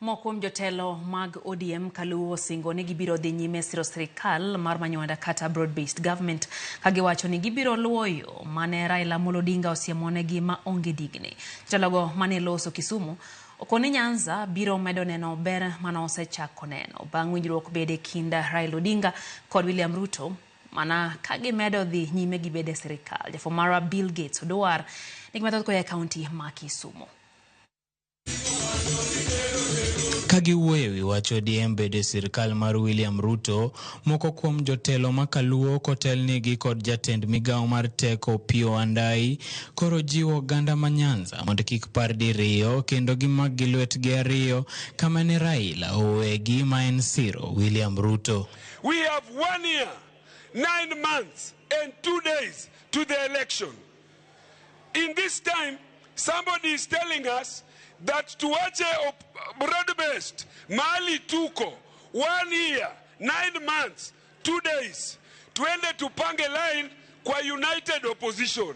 Moko kuom jotelo mag ODM kaluwo osingo ni gibiro dhi nyime siro sirikal mar Manywanda kata broad based government ka giwacho ni gibiro luwo yo mane Raila Amolo Odinga osiemonegi ma onge digni. Jotelogo mane loso Kisumu okoni Nyanza biro medo neno ber mane osechako neno bang' winjruok bedo e kind Raila Odinga kod William Ruto mana ka gimedo dhi nyime gibedo e sirikal. Jafwambo marwa Bill Gates Odwar nigi mathoth koa e kaunti ma Kisumu. Ka giwuoyo e wi wach ODM bedo e sirkal mar William Ruto, moko kuom jotelo ma kaluo kotelnigi kod jatend migawo mar teko Opiyo Wandayi koro jiwo oganda ma Nyanza mondo kik par diriyo kendo gimak gi lwetgi ariyo kama ne Raila owegi ma en siro William Ruto. We have 1 year, 9 months and 2 days to the election. In this time, somebody is telling us that tuache broad-based, mahali tuko, 1 year, 9 months, 2 days. Tuende tupange line kwa united opposition.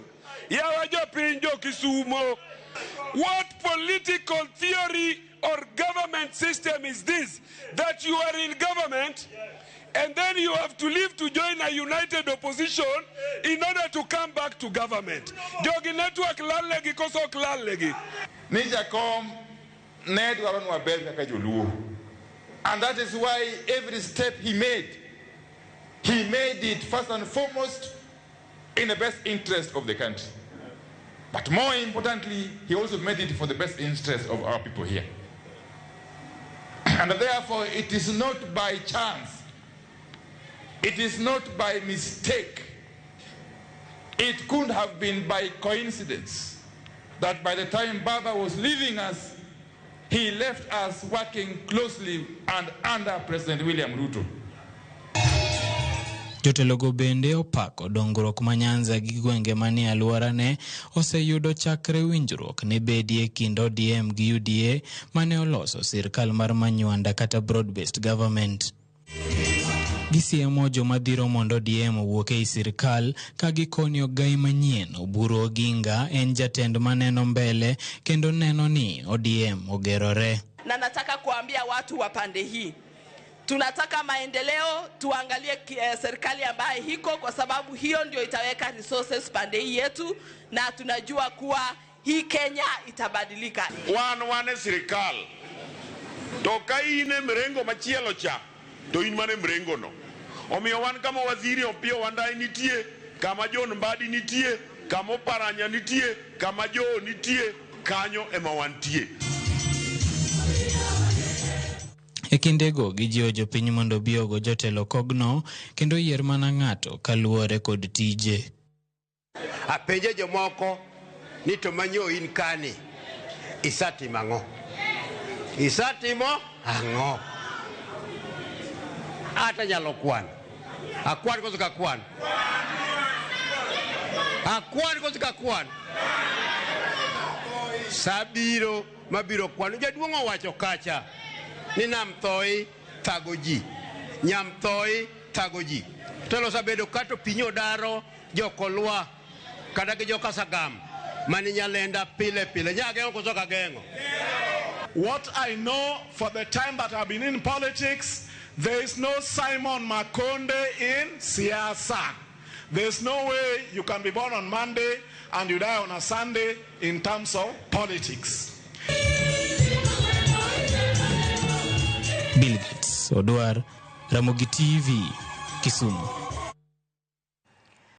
Ya wajopiny jo Kisumo. What political theory or government system is this? That you are in government and then you have to leave to join a united opposition in order to come back to government. Jogi network lalegi koso ok lalegi. Ni Jakom ne dwaro ni waber kaka joluo. And that is why every step he made, he made it first and foremost in the best interest of the country. But more importantly, he also made it for the best interest of our people here. And therefore, it is not by chance, it is not by mistake, it couldn't have been by coincidence that by the time Baba was leaving us, he left us working closely and under President William Ruto. Jotelogo bende opako dongruok ma Nyanza gi gwenge manie alworane oseyudo chakre winjruok ne bedie kind ODM gi UDA mane oloso sirkal mar Manywanda kata broad-based government. Gisiemo joma dhiro mondo ODM owuok ei sirkal ka gikoni ogai manyien Oburu Oginga en jatend maneno mbele kendo neno ni ODM ogerore. Na nataka kuambia watu wa pande hii, tunataka maendeleo, tuangalie serikali ambayo iko, kwa sababu hiyo ndio itaweka resources pande hii yetu, na tunajua kuwa hii Kenya itabadilika. Wan wan e sirikal, to ka in e mrengo machielo cha, to in mana e mrengo no. Omiyo wan kama waziri Opiyo Wandayi nitie, kama John Mbadi nitie, kama Oparanya nitie, kama Joho nitie, kanyo ema wantie. E kindego gijiwo jopiny mondo obi ogo jotelo kogno kendo yier mana ng'ato kaluwore kod tije. Apenje jomoko ni to manyo in kani, isatimo ang'o? Isatimo ang'o? Ata nyalo kwan. Akwan koso ka kwan? Akwan koso ka kwan? Sabiro mabiro kwano. Jaduong' owacho kacha ni nam thoi thago ji, nyam thoi thago ji. Telo osebedo kato piny odaro jokolwa kata gi joka Sagam mani Nyalenda pile pile. Nya geng'o koso ka geng'o? What I know for the time that I've been in politics, there is no Simon Makonde in siasa. There's no way you can be born on Monday and you die on a Sunday in terms of politics. Bill Gates Odwar, Ramogi TV, Kisumu.